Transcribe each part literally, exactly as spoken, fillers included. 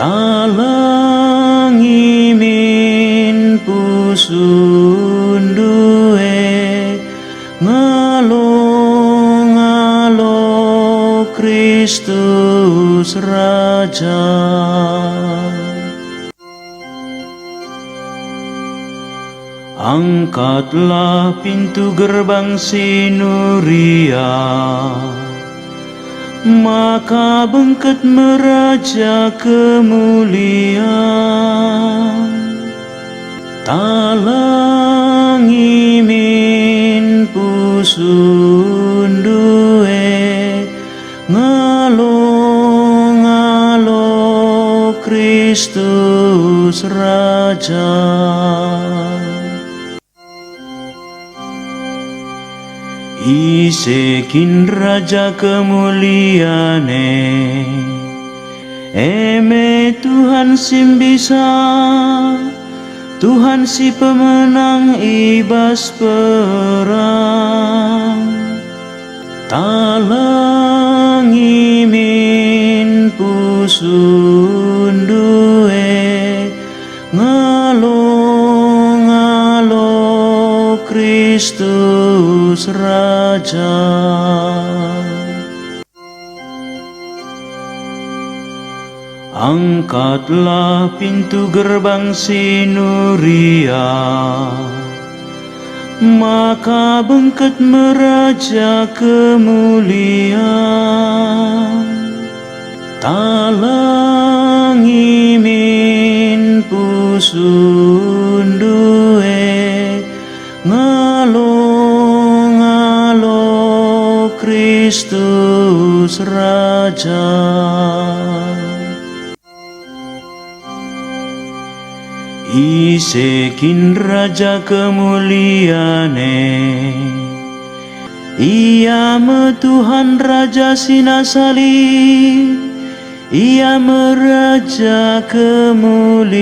Talangi min pusuhndu e, ngalo-ngalo Kristus Raja. Angkatlah pintu gerbang si nuria, maka bengket me Raja kemulian. Talangi min pusuhndu e, ngalo-ngalo Kristus Raja. Ise kin Raja kemulian e? E me Tuhan si mbisa, Tuhan si pemenang i bas perang. Talangi min pusuhndu e, ngalo-ngalo Kristus Raja. Angkatlah pintu gerbang si nuria, maka bengket me Raja kemulian. Talangi min pusuhndu e, ngalo-ngalo Kristus Raja. Ise kin Raja kemulian e? Ia me Tuhan Raja si nasa lit, Ia me Raja kemulian.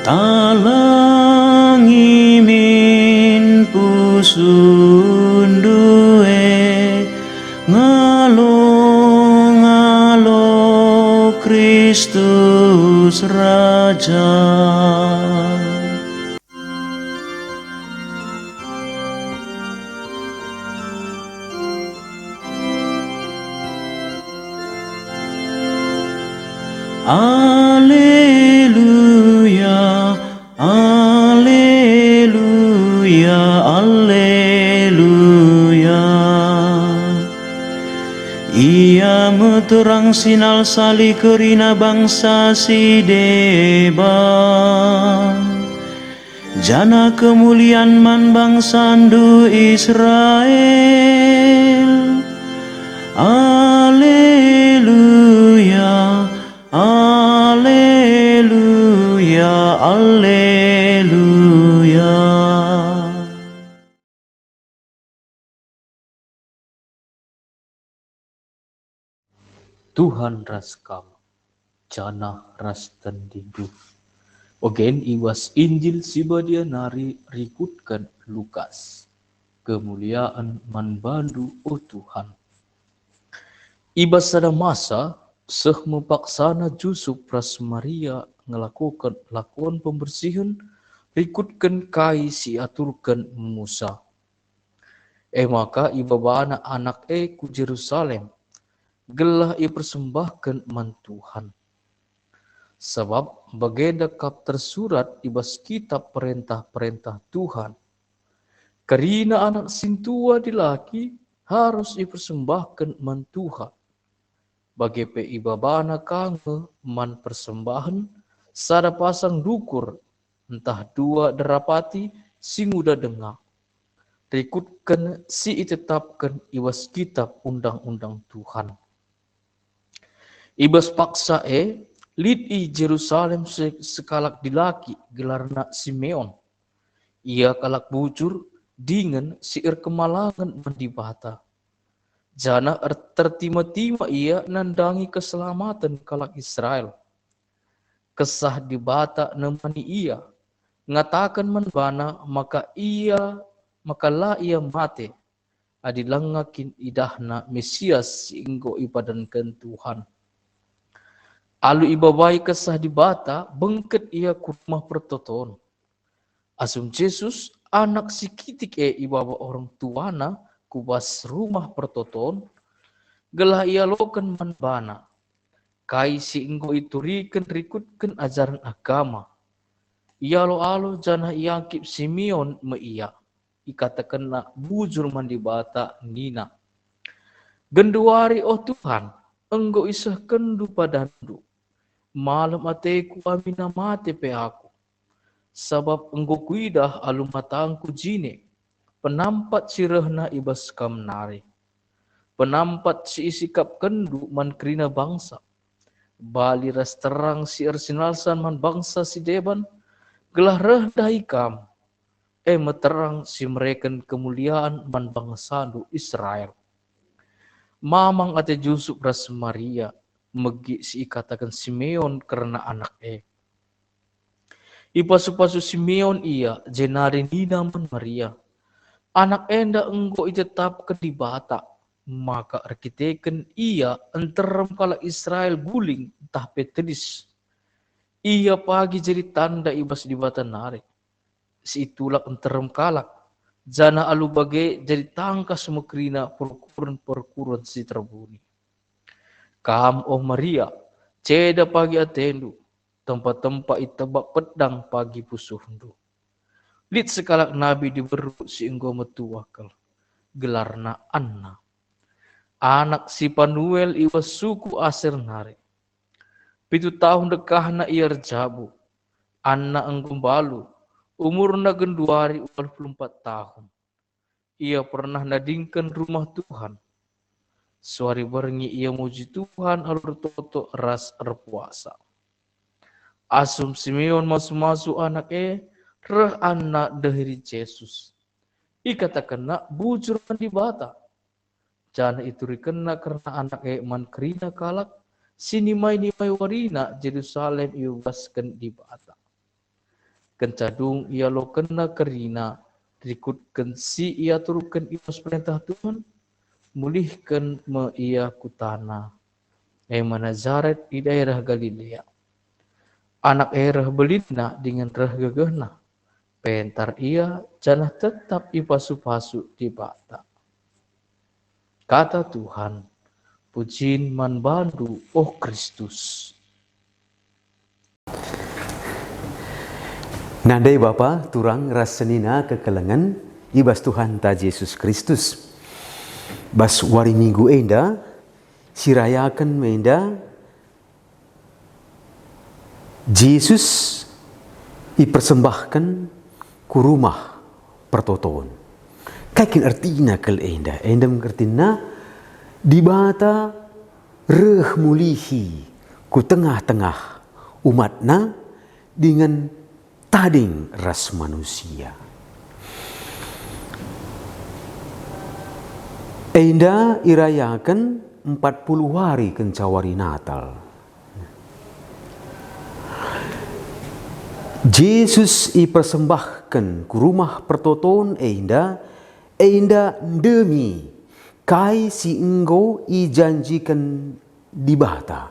Talangi min pusuhndu e, ngalo-ngalo Kristus Raja. Aleluya, aleluya, aleluya. Ia me terang si nalsali kerina bangsa si deban, janah kemulian man bangsandu Israel. Aleluya, aleluya, aleluya. Tuhan ras kam, janah ras tendindu. Ogen i bas Injil si Badia nari rikutken Lukas. Kemuliaen man bandu, o Tuhan. I bas sada masa, seh me paksana Jusup ras Maria ngelakoken lakon pembersihen rikutken kai si iaturken Musa. E maka ibabana anak e ku Jerusalem, gelah ipersembahken man Tuhan. Sabap bagenda kap tersurat i bas kitap perentah-perentah Tuhan, "Kerina anak sintua dilaki arus ipersembahken man Tuhan." Bage pe ibabana ka nge man persembahen sada pasang dukur ntah dua derapati si nguda denga, rikutken si itetapken i bas kitap undang-undang Tuhan. I bas paksa e, lit i Jerusalem se-, sekalak dilaki gelarna Simeon. Ia kalak bujur dingen si erkemalangen man Dibata, janah er-, tertima-tima ia nandangi keselamaten kalak Israel. Kesah Dibata nemani ia, ngataken man bana maka ia, maka la ia mate, adi langa kin idahna Mesias si enggo ipadanken Tuhan. Alu ibabai Kesah Dibata, bengket ia ku Rumah Pertoton. Asum Jesus, anak si kitik e, ibaba orang tuana ku bas Rumah Pertoton, gelah ialoken man bana kai si enggo ituriken rikutken ajaren agama. Ialo-alo janah iakap Simeon me ia. Ikatakenna bujur man Dibata nina, "Genduari, o Tuhan, enggo isehkenNdu padanNdu. Malem ateku aminna mate pe aku, sabap enggo kuidah alu matangku jine penampat si rehna i bas Kam nari, penampat si isikapkenNdu man kerina bangsa, bali ras terang si ersinalsal man bangsa si deban, gelah reh ndahi Kam, e me terang si mereken kemulian man bangsaNdu Israel." Mamang ate Jusup ras Maria megi si ikataken Simeon kerna anak e. Ipasu-pasu Simeon ia, jenari nina man Maria, "Anak enda enggo itetapken Dibata, maka erkiteken ia nterem kalak Israel guling ntah pe tedis. Ia pagi jadi tanda i bas Dibata nari, si itulak nterem kalak, janah alu bage jadi tangkas me kerina perkuren-perkuren si terbuni. Kam, o Maria, ceda pagi atendu, tempa-tempa itebak pedang pagi pusuhndu. Lit sekalak nabi diberu si enggo metua kal, gelarna Anna, anak si Panuel i bas suku Aser nari. Pitu tahun dekahna ia erjabu. Anna enggo mbalu, umurna genduari waluh puluh empat tahun. Ia pernah nadingken Rumah Tuhan. Suari berngi ia muji Tuhan alu ertoto ras erpuasa. Asum Simeon masu-masu anak e, reh Anna ndeheri Jesus. Ikatakenna bujur man Dibata, janah iturikenna kerna anak e man kerina kalak si nimai-nimai warina Jerusalem ibebasken Dibata. Kenca dung ialokenna kerina, rikutken si iaturken i bas perentah Tuhan, mulihken me ia kutana, e me Nazaret i daerah Galilea. Anak e reh belinna dingen reh gegehna, pentar ia janah tetap ipasu-pasu Dibata. Kata Tuhan. Pujin man bandu, oh Kristus. Nandai bapa, turang ras senina kekelengen i bas Tuhanta Jesus Kristus. Bas wari Minggu enda, sirayaken me enda, Jesus ipersembahken ku Rumah Pertoton. Kai kin ertina kal enda? Enda me ertina Dibata reh mulihi ku tengah-tengah umatNa dingen tading ras manusia. Enda irayaken empat puluh wari kenca wari Natal. Jesus ipersembahken ku Rumah Pertoton enda, enda ndemi kai si enggo ijanjiken Dibata.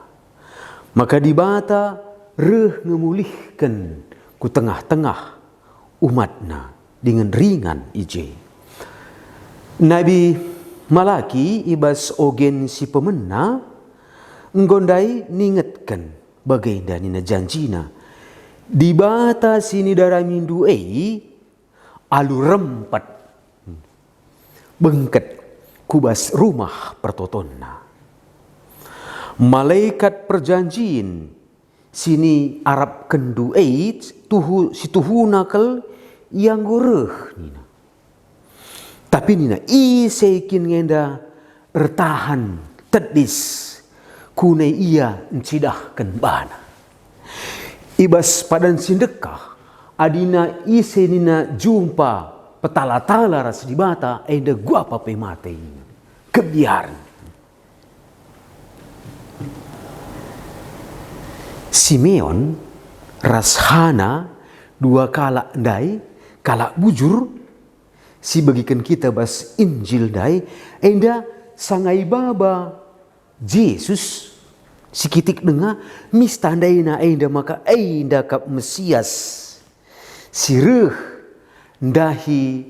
Maka Dibata reh ngemulihken ku tengah-tengah umatNa dingen ringan i je. Nabi Malaki i bas ogen si pemena enggo ndai ningetken bagenda nina janjina, Dibata si nidaramindu e alu rempet bengket ku bas Rumah Pertotonna. Malekat perjanjin si niarapkenndu e tuhu, si tuhuna kal ia enggo reh, nina. Tapi nina, ise kin enda ertahan tedis, kune ia ncidahken bana. I bas padan si ndekah, adina ise nina jumpa petala-tala ras Dibata, enda guapa pe mate, nina. Kebiaren. Simeon ras Hana, dua kalak ndai, kalak bujur, si begiken kita bas Injil ndai, enda sanga ibaba Jesus si kitik denga, mis tandaina enda maka enda kap Mesias si reh ndahi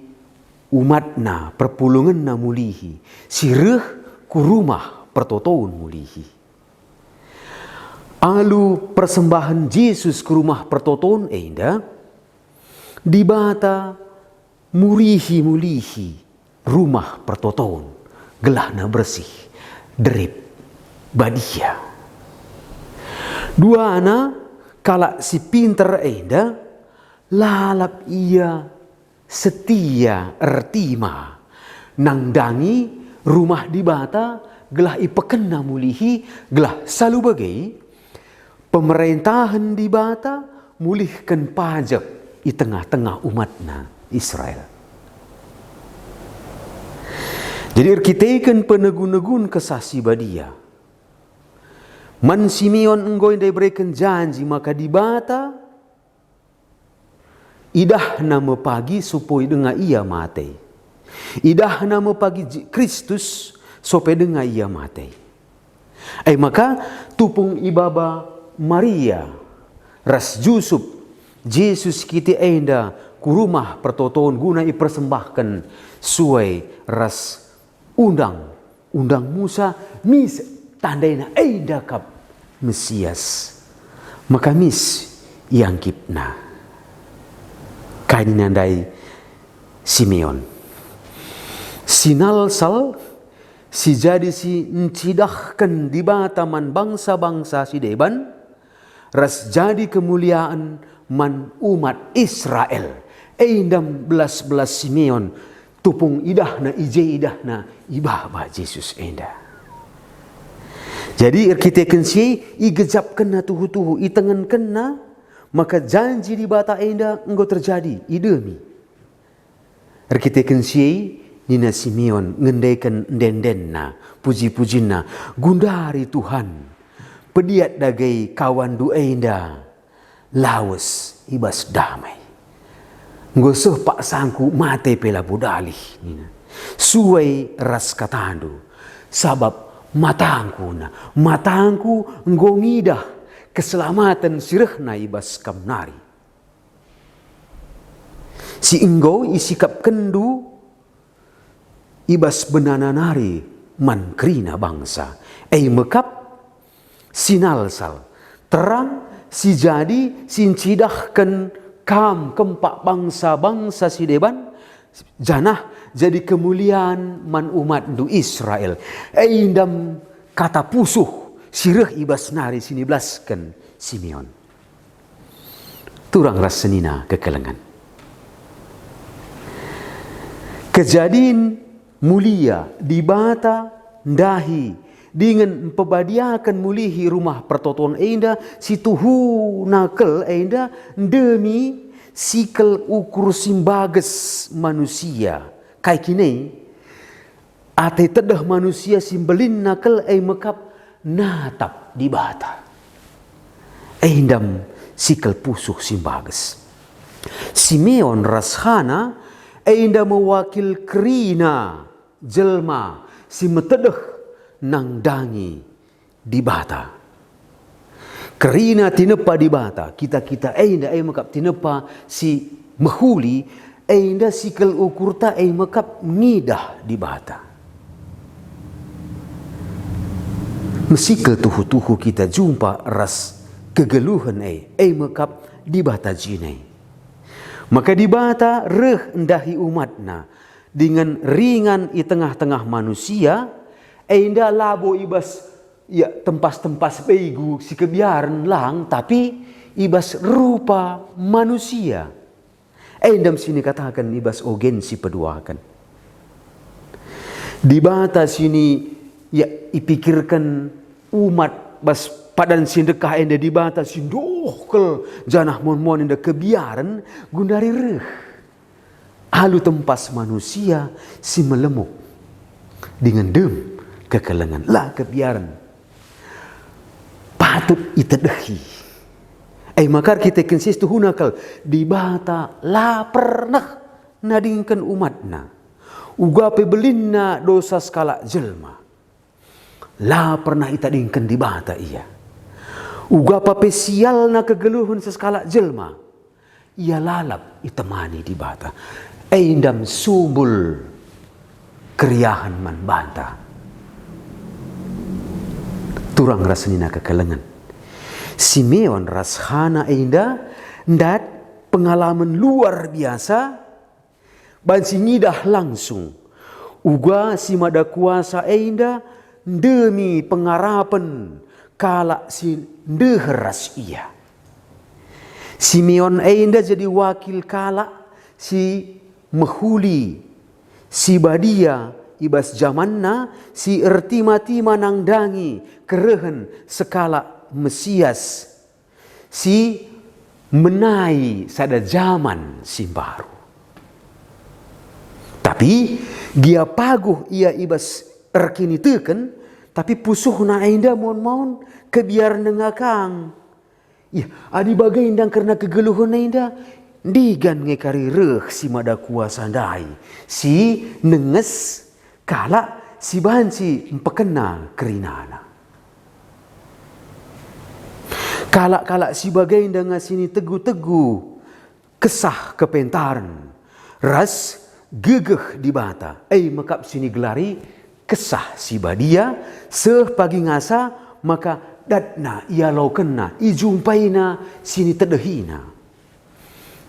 umatna, perpulungenna mulihi, si reh ku rumah pertoton mulihi. Alu persembahen Jesus ku rumah pertoton enda, Dibata murihi mulihi rumah pertoton, gelahna bersih, derip, badia. Duana, kalak si pinter enda, lalap ia setia ertima, nandangi rumah Dibata gelah ipekenna mulihi, gelah salu bage pemerentahen Dibata mulihken pajek i tengah-tengah umatna Israel. Jadi erkiteken penegu-negun Kesah Si Badia, man Simeon enggo enda ibereken janji maka Dibata idahna me pagi supoi denga ia mate. Idahna me pagi Ji-, Kristus sope denga ia mate. E maka tupung ibaba Maria ras Jusup Jesus kiti enda ku rumah pertoton guna ipersembahken suai ras undang, undang Musa, mis tandaina enda kap Mesias. Maka mis iangkipna. Kai nina ndai Simeon? Sinalsal si jadi si ncidahken Dibata man bangsa-bangsa si deban, ras jadi kemuliaan man umat Israel. Enda belas-belas Simeon tupung idahna, i je idahna ibaba Jesus enda. Jadi erkiteken si e, igejapkenna tuhu-tuhu, itengenkenna maka janji Dibata enda enggo terjadi, idemi. Erkiteken si e, nina Simeon ngendeken ende-endenna, puji-pujinna, "Gundari Tuhan, pediat dage kawanndu enda lawes i bas damai. Enggo seh paksangku mate pe labo dalih," nina, "suai ras katandu, sabap matangku, na, matangku enggo ngidah keselamaten si rehna i bas kam nari, si enggo isikapkenndu i bas benana nari man kerina bangsa, e me kap sinalsal, terang si jadi si ncidahken kam kempak bangsa-bangsa si deban, janah jadi kemulian man umatndu Israel." Enda me kata pusuh si reh i bas nari si nibelasken Simeon. Turang ras senina kekelengen. Kejadin mulia Dibata ndahi dingen mpebadiaken mulihi rumah pertoton enda si tuhuna kal enda ndemi sikel ukur si mbages manusia. Kai kin e? Ate tedeh manusia si mbelinna kal e me kap natap Dibata. Enda me sikel pusuh si mbages. Simeon ras Hana enda me wakil kerina jelma si metedeh nandangi Dibata. Kerina tinepa Dibata, kita-kita enda e me kap tinepa si mehuli, enda sikel ukurta e me kap ngidah Dibata. Mesikel tuhu-tuhu kita jumpa ras kegeluhen e, e me kap Dibata jine. Maka Dibata reh ndahi umatna dingen ringan i tengah-tengah manusia, enda labo i bas, ya, tempas-tempas begu si kebiaren lang, tapi i bas rupa manusia. Enda me si nikataken i bas ogen si peduaken. Dibata si ni, ya, ipikirken umat bas padan si ndekah enda, Dibata si ndoh kal janah mon-mon enda kebiaren gundari reh. Alu tempas manusia si melemuk dingen dem kekelengen, la kebiaren, patut itedehi. E maka erkiteken si e tuhuna kal, Dibata la pernah nadingken umatna, uga pe belinna dosa sekalak jelma. La pernah itadingken Dibata ia. Uga pe sialna kegeluhen sekalak jelma, ia lalap itemani Dibata. Enda me sumbul keriahen man banta. Turang ras senina kekelengen. Simeon ras Hana enda ndat pengalamen luar biasa, banci ngidah langsung uga si mada kuasa enda ndemi pengarapen kalak si ndeher ras ia. Simeon enda jadi wakil kalak si mehuli si badia i bas jamanna, si ertima-tima nandangi kerehen sekalak Mesias si menai sada jaman si mbaru. Tapi gia paguh ia i bas erkiniteken, tapi pusuhna enda maun-maun kebiar nengakang. Ih, adi bage ndang kerna kegeluhen enda, ndigan nge kari reh si mada kuasa ndai, si nenges kalak si banci mpekena kerinana. Kalak-kalak si bage enda ngasini tegu-tegu kesah kepentaren ras gegeh Dibata, e mekap si nigelari Kesah Si Badia, seh pagi ngasa maka datna ialokenna, ijumpaina, si nitedehina.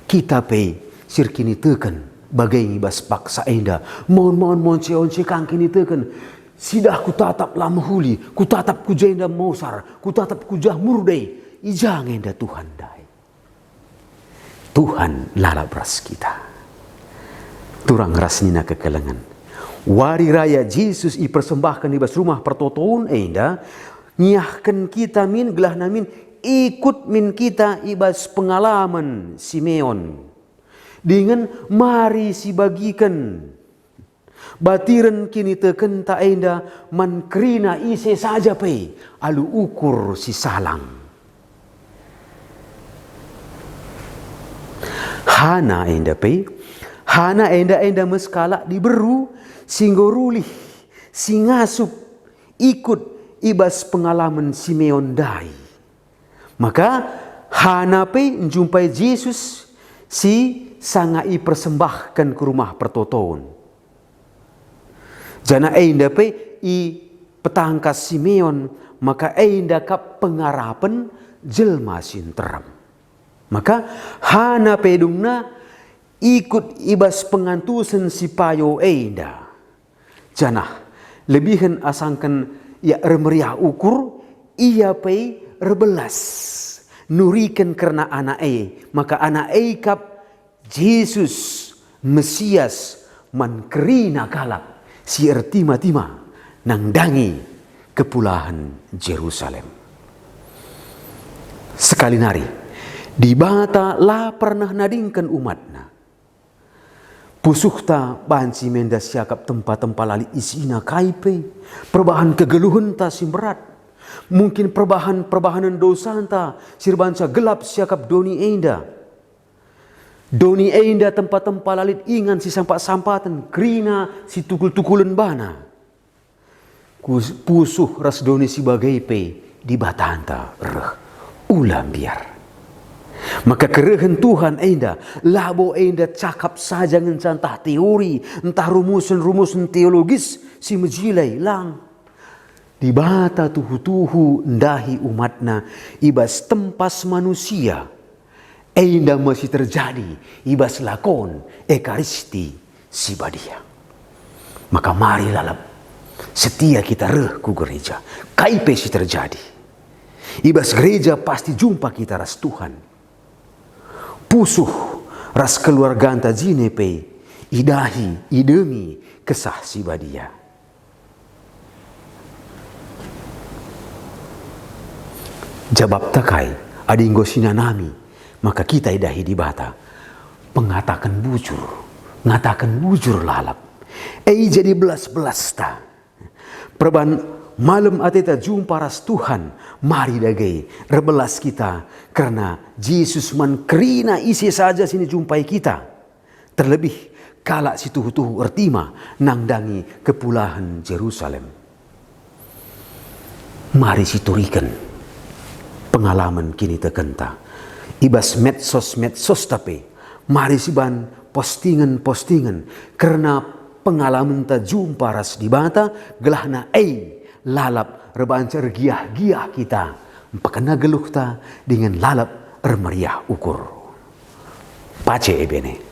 Kita pe si erkiniteken bage nge i bas paksa enda, maun-maun monce-once ka ngkiniteken, sidah kutatap la mehuli, kutatap ku jenda mosar, kutatap ku jah murdai, i ja nge enda Tuhan ndai. Tuhan lalap ras kita. Turang ras nina kekelengen. Wari raya Jesus ipersembahken i bas Rumah Pertoton enda, ngiahken kita min, gelahna min, ikut min kita i bas pengalamen Simeon. Dingen mari sibagiken batiren kinitekenta enda man kerina ise saja pe alu ukur si salang. Hana enda pe, Hana enda, enda me sekalak diberu si enggo rulih, si ngasup ikut i bas pengalamen Simeon ndai. Maka Hana pe njumpai Jesus si sanga ipersembahken ku Rumah Pertoton. Janah enda pe ipetangkas Simeon maka enda kap pengarapen jelma si nterem. Maka Hana pe dungna ikut i bas pengantusen si payo enda. Janah lebihen asangken ia ermeriah ukur, ia pe erbelas nuriken kerna anak e, maka anak e kap Jesus, Mesias, man kerina kalak si ertima-tima nandangi kepulahen Jerusalem. Sekali nari, Dibata la pernah nadingken umatNa. Pusuhta banci menda siakap tempa-tempa la lit isina kai pe, perbahan kegeluhenta si mberat, mungkin perbahan-perbahanen dosanta si erbanca gelap siakap doni enda. Doni enda tempa-tempa la lit ingan si sampat-sampaten, kerina si tukul-tukulen bana. Kus-, pusuh ras doni si bage pe Dibatanta reh, ula mbiar. Maka kerehen Tuhan enda, labo enda cakap saja ngenca ntah teori, ntah rumusen-rumusen teologis si mejile, lang. Dibata tuhu-tuhu ndahi umatNa i bas tempas manusia. Enda me si terjadi i bas lakon Ekaristi si Badia. Maka mari lalap setia kita reh ku gereja. Kai pe si terjadi, i bas gereja pasti jumpa kita ras Tuhan. Pusuh ras keluarganta jine pe idahi, idengi Kesah Si Badia. Jabapta kai, adi enggo sinanami, maka kita idahi Dibata? Pengataken bujur, ngataken bujur lalap. E jadi belas-belasta. Perban malem ateta jumpa ras Tuhan, mari dage erbelas kita kerna Jesus man kerina ise saja si nijumpai kita. Terlebih kalak si tuhu-tuhu ertima nandangi kepulahen Jerusalem. Mari situriken pengalamen kinitekenta i bas medsos-medsosta pe. Mari siban postingen-postingen kerna pengalamenta jumpa ras Dibata, gelahna e lalap erbanca ergiah-giah kita mpekena geluhta dingen lalap ermeriah ukur. Pace e bene.